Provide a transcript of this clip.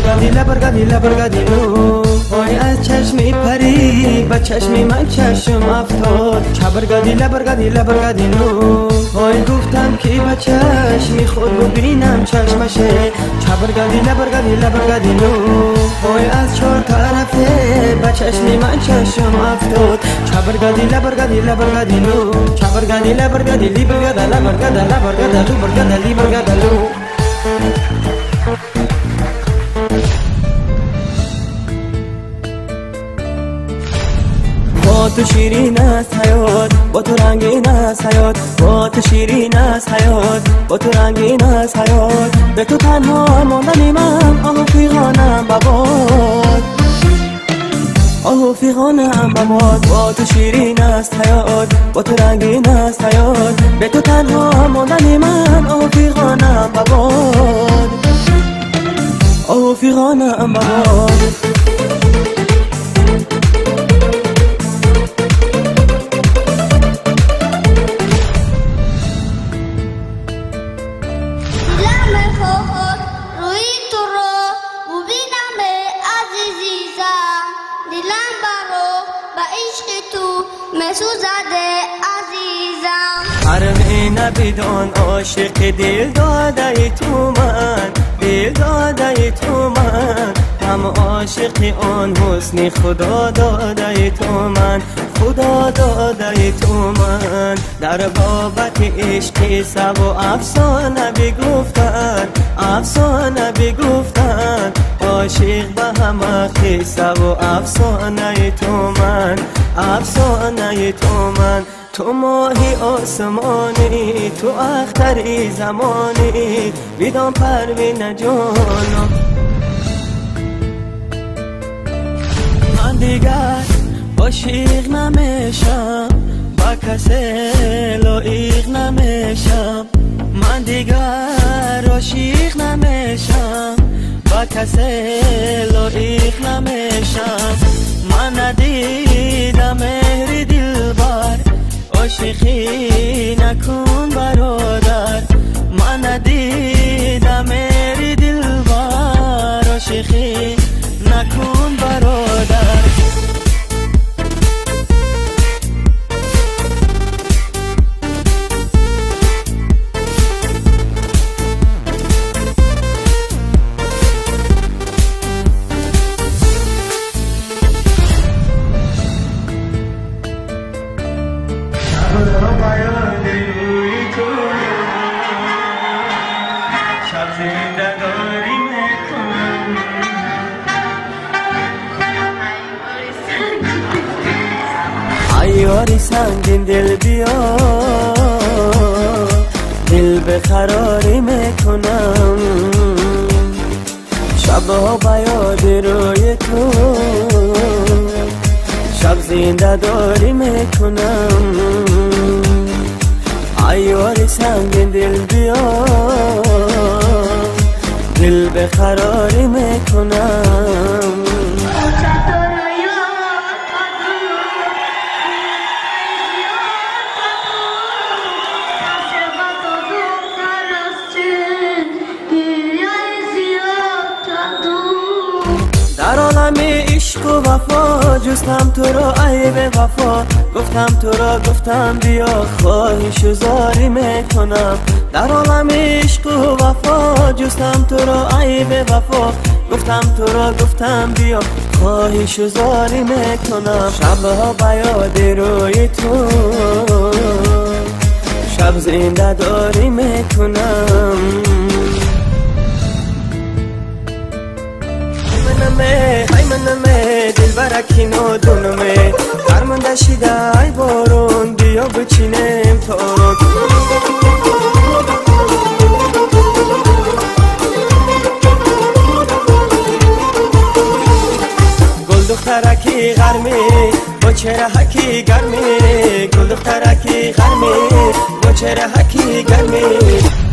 برگردی لبرگردی لبرگردی لو وای از چشمی پری با چشمی من چشم افتاد چبرگردی لبرگردی لبرگردی لو وای گفتم که با چشمی خود ببینم چشمشه چبرگردی لبرگردی لبرگردی لو وای از چهار طرفه با چشمی من چشم افتاد چبرگردی لبرگردی لبرگردی لو چبرگردی لبرگردی لبرگردی لبرگردی لبرگردی لبرگردی لبرگردی لو با تو شیرین است حیات با تو رنگین است حیات با تو شیرین است حیات با تو رنگین است حیات به تو تنها ماندن من آه فیغانم بباد آه فیغانم بباد با تو شیرین است حیات با تو رنگین است حیات به تو تنها ماندن من آه فیغانم بباد آه فیغانم بباد بدان عاشق دل داده تو من دل داده تو من هم عاشق آن حسن خدا داده تو من خدا داده تو من در بابت عشق سب و افسانه بگفتن افسانه بگفتن عاشق به همه قصه و افسانه تو من افسانه تو من تو ماهی آسمانی تو اختری زمانی بدان پروین جانم من دیگر عاشق نمیشم با کسی لایق نمیشم من دیگر عاشق نمیشم با کسی لایق نمیشم من ندیدم مهر دلبر عاشقی نکن برادر من ندیدم مهر دلبر عاشقی نکن برادر یاری سنگین دل بیا دل به قراری میکنم شبها به یاد روی تو شب زنده داری میکنم ایاری سنگین دل بیا دل به قراری میکنم عشق و وفا جستم تو را عیب وفا گفتم تو را گفتم بیا خواهش و زاری میکنم در عالم عشق و وفا جستم تو را عیب وفا گفتم تو را گفتم بیا خواهش و زاری میکنم شبها به یاد روی تو شب زنده داری میکنم ای منمه دل برکینو دونمه فرمانده شیده ای بارون بیا بچینیم تارون گل دخترکی غرمی با چهره گرمی گل دخترکی غرمی با چهره گرمی.